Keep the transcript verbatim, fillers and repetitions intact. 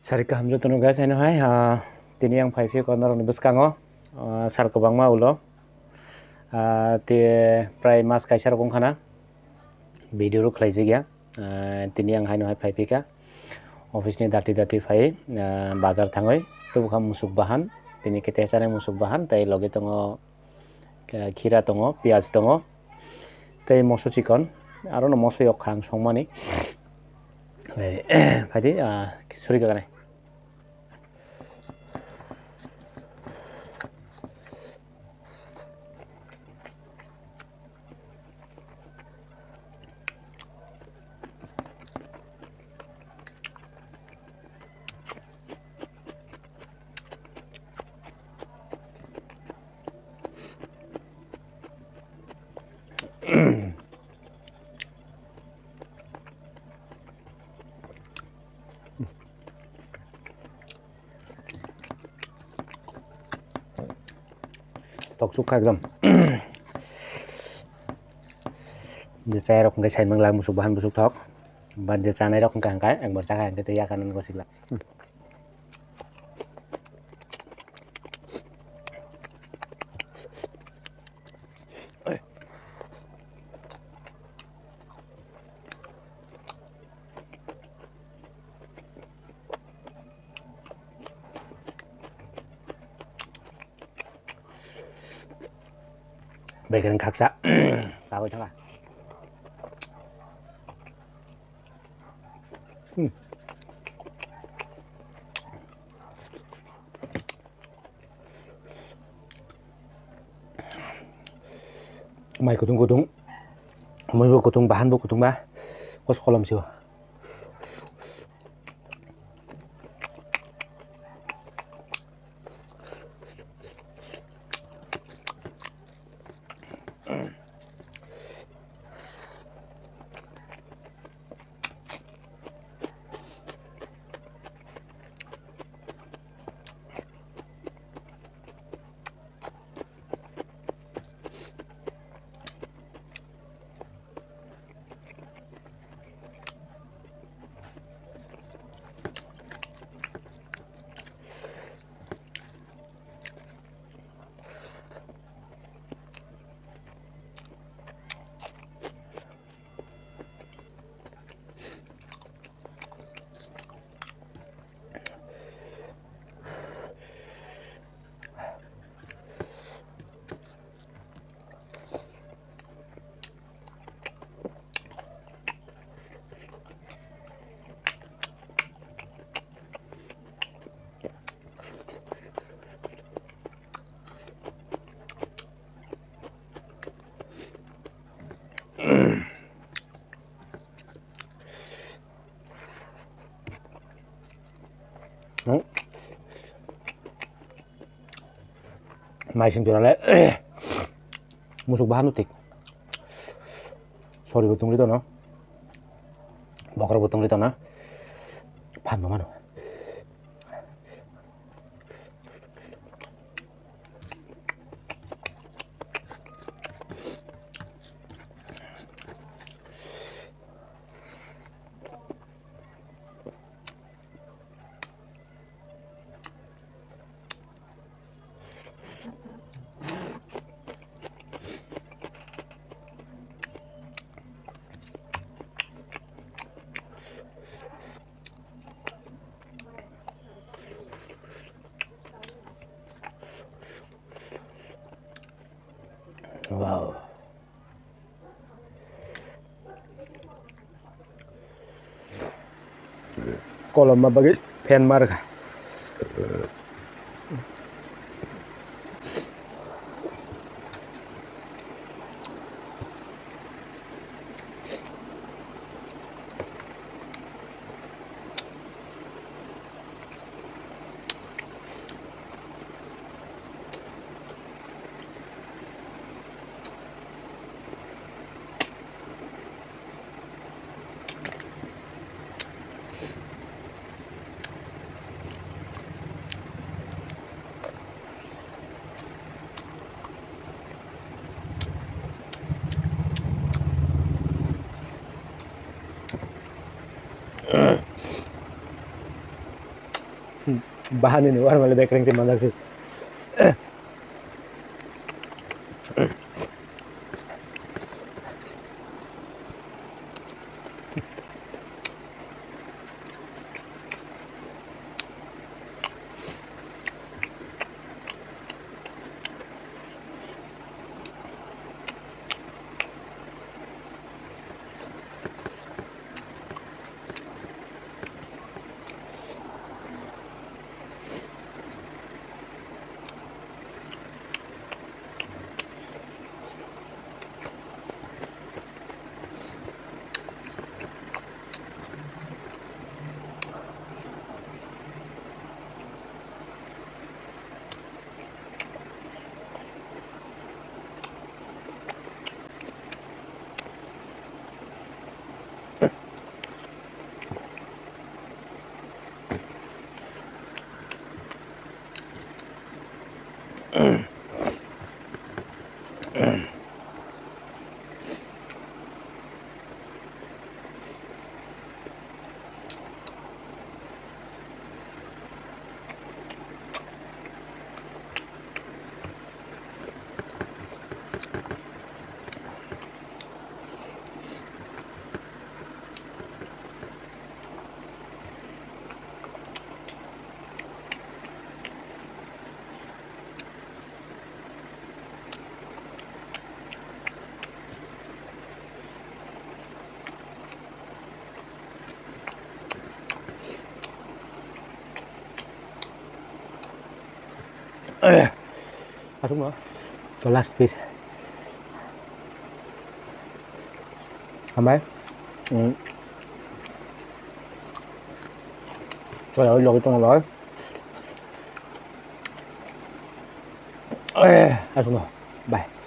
Sari kaham jotono guys, haino hai, ah, tini ang phai phiyokha norokni bwskango, ah, sal kwbangma ulo, ah, te prai mas kaisa rok wngkha na video rok khlaijakya. Ah, tini ang haino hai phai phikha office ni dati dati phai, ah, bazar thangwi tubukha musuk bahan, tini kete chanai musuk bahan, tei logi tongo, ah, khira tongo, piyaj tongo, tei moso chikon, aro no moso yok kha ang songmani. Eh, phaidi, ah, suri kakanai. Tok suk kha ekdom. Je chai rok hwnkhe sai manglak musuk bahan busuk thok. Ban je chanai rok hwnkha hwnkha ekbar chakha hwnkhe tei yakarnani gosik la. Bekereng khaksa. Tawai thangkha. Hmm. Mai kutung kutung, muibo kutung, bahanbo kutung ba, kos kolom sio. Hmm. Mai sing jora le musuk bahan utik. Sori bo tungri tono. Bokrok bo tungri tono. Phan bo mano. Wow. Kolom ma bagwi fan mar kha. Bahani ni warmale bekereng se manjak se. Asukno to last piece. Hambai. Hmm. Chwla oi logi tongo bai. Eh, asukno. Bye.